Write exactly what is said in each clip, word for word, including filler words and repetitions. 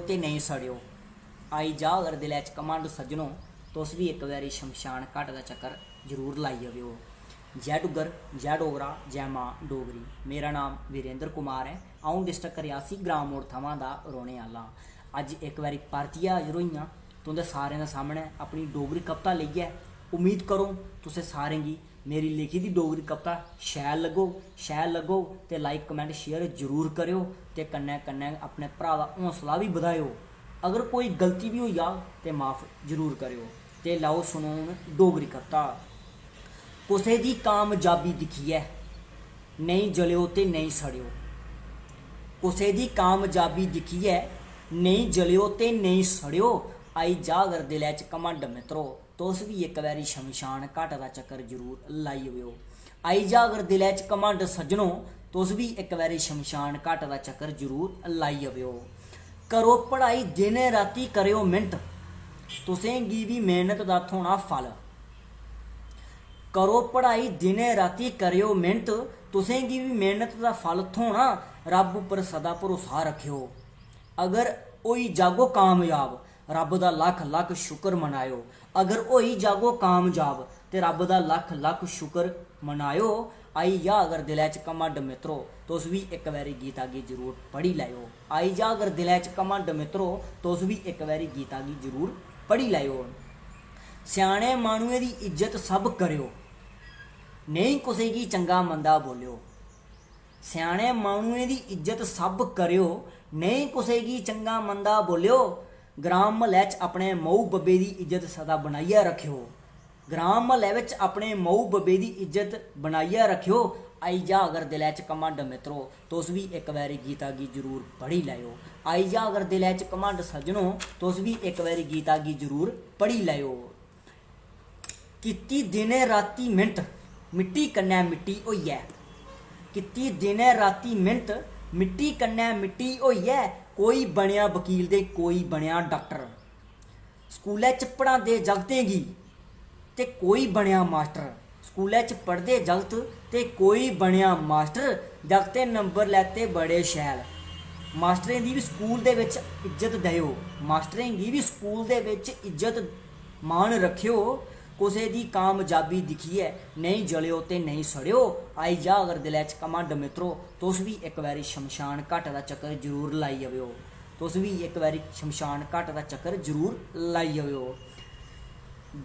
ते नेईं सड़ेओ। आई जा अगर दिलै च घमंड सज्जनो, तुस बी इक बारी शमशान घाट दा चक्कर जरूर लाई आवेओ। जै डुग्गर, जै डोगरा, जै मां डोगरी। मेरा नाम वीरेंद्र कुमार ऐ। अ'ऊं डिस्ट्रिक्ट रियासी ग्राम मोड़ थमां दा रौह्ने आह्ला आं। अज्ज इक बारी परतियै हाजर होई आं तुं'दे सारें दे सामनै अपनी डोगरी कविता लेइयै। उम्मीद करो तुसें सारें गी मेरी लिखी दी डोगरी कविता शैल लग्गो। शैल लग्गो ते like, comment, share जरूर करेओ ते कन्नै कन्नै अपने भ्राऽ दा हौसला बी बधाएओ। अगर कोई गलती बी होई जाग ते माफ जरूर करेओ। ते लैओ सुनो हून डोगरी कविता। कुसै दी कामयाबी दिक्खियै नेईं जलेओ ते नेईं सड़ेओ। कुसै दी कामयाबी दिक्खियै नेईं जलेओ ते नेईं सड़ेओ। आई जा अगर दिलै च घमंड मित्रो, तुस बी इक बारी शमशान घाट दा चक्कर जरूर लाई आवेओ। आई जा अगर दिलै च घमंड सज्जनो, तुस बी इक बारी शमशान घाट दा चक्कर जरूर लाई आवेओ। करो पढ़ाई दिनें रातीं करेओ मेह्नत, तुसें गी बी मेह्नत दा थ्होना फल। करो पढ़ाई दिनें रातीं करेओ मेह्नत, तुसें गी बी मेह्नत दा फल थ्होना। रब्ब उप्पर सदा भरोसा रक्खेओ। अगर होई जागो कामयाब, रब्ब दा लक्ख लक्ख शुक्र मनाएओ। अगर होई जागो कामयाब ते रब्ब दा लक्ख लक्ख शुक्र मनाएओ। आई जा अगर दिलै च घमंड मित्रो, तुस बी इक बारी गीता गी जरूर पढ़ी लैएओ। आई जा अगर दिलै च घमंड मित्रो, तुस बी इक बारी गीता गी जरूर पढ़ी लैएओ। स्याने माह्नुएं दी इज्जत सब करेओ, नेईं कुसै गी चंगा मंदा बोलेओ। स्याने माह्नुएं दी इज्जत सब करेओ, नेईं कुसै गी चंगा मंदा बोलेओ। ग्रां म्हल्लै च अपने मऊ बब्बै दी इज्जत सदा बनाइयै रक्खेओ। ग्रां म्हल्लै बिच अपने मऊ बब्बै दी इज्जत बनाइयै रक्खेओ। आई जा अगर दिलै च घमंड मित्रो, तुस बी इक बारी गीता गी जरूर पढ़ी लैएओ। आई जा अगर दिलै च घमंड सज्जनो, तुस बी इक बारी गीता गी जरूर पढ़ी लैएओ। कीती दिनें रातीं मिन्नत, मिट्टी कन्नै मिट्टी होइयै। कीती दिनें रातीं मिन्नत, मिट्टी कन्नै मिट्टी होइयै। कोई बनेआ वकील ते कोई बनेआ डाक्टर। स्कूलै च पढ़ांदे जागतें गी ते कोई बनेआ मास्टर। स्कूलै च पढ़दे जागत ते कोई बनेआ मास्टर। जागतें नंबर लैते बड़े शैल। मास्टरें दी बी स्कूल दे बिच इज्जत देओ। मास्टरें गी बी स्कूल दे बिच इज्जत मान रक्खेओ। कुसै दी कामयाबी दिक्खियै नेईं जलेओ ते नेईं सड़ेओ। आई जा अगर दिलै च घमंड मित्रो, तुस बी इक बारी शमशान घाट दा चक्कर जरूर लाई आवेओ। तुस बी इक बारी शमशान घाट दा चक्कर जरूर लाई आवेओ।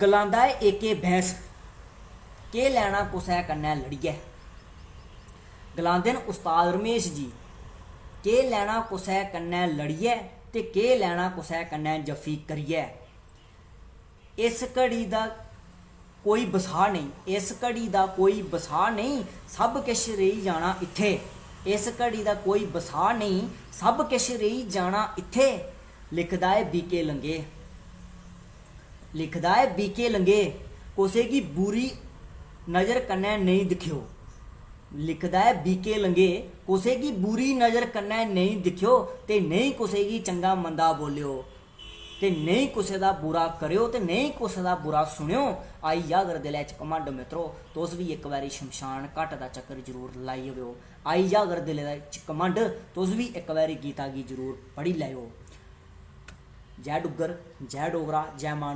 गलांदा ऐ ए के बैंस, केह् लैना कुसै कन्नै लड़ियै। गलांदे न उस्ताद रमेश जी, केह् लैना कुसै कन्नै लड़ियै ते केह् लैना कुसै कन्नै जफ्फी करियै। इस घड़ी दा कोई बसाह् नेईं, इस घड़ी दा कोई बसाह् नेईं, सब किश रेही जाना इत्थै। इस घड़ी दा कोई बसाह् नेईं, सब किश रेही जाना इत्थै। लिखदा ऐ बी के लंगे, लिखदा ऐ बी के लंगे, कुसै गी बुरी नजर कन्नै नेईं दिक्खेओ। लिखदा ऐ बी के लंगे, कुसै गी बुरी नजर कन्नै नेईं दिक्खेओ ते नेईं कुसै गी चंगा मंदा बोलेओ। ते नेईं कुसै दा बुरा करेओ ते नेईं कुसै दा बुरा सुनेओ। आई जा अगर दिलै च घमंड मित्रो, तुस बी इक बारी शमशान घाट दा चक्कर जरूर लाई आवेओ। आई जा अगर दिलै च घमंड, तुस बी इक बारी गीता गी जरूर पढ़ी लैएओ। जै डुग्गर, जै डोगरा, जै मां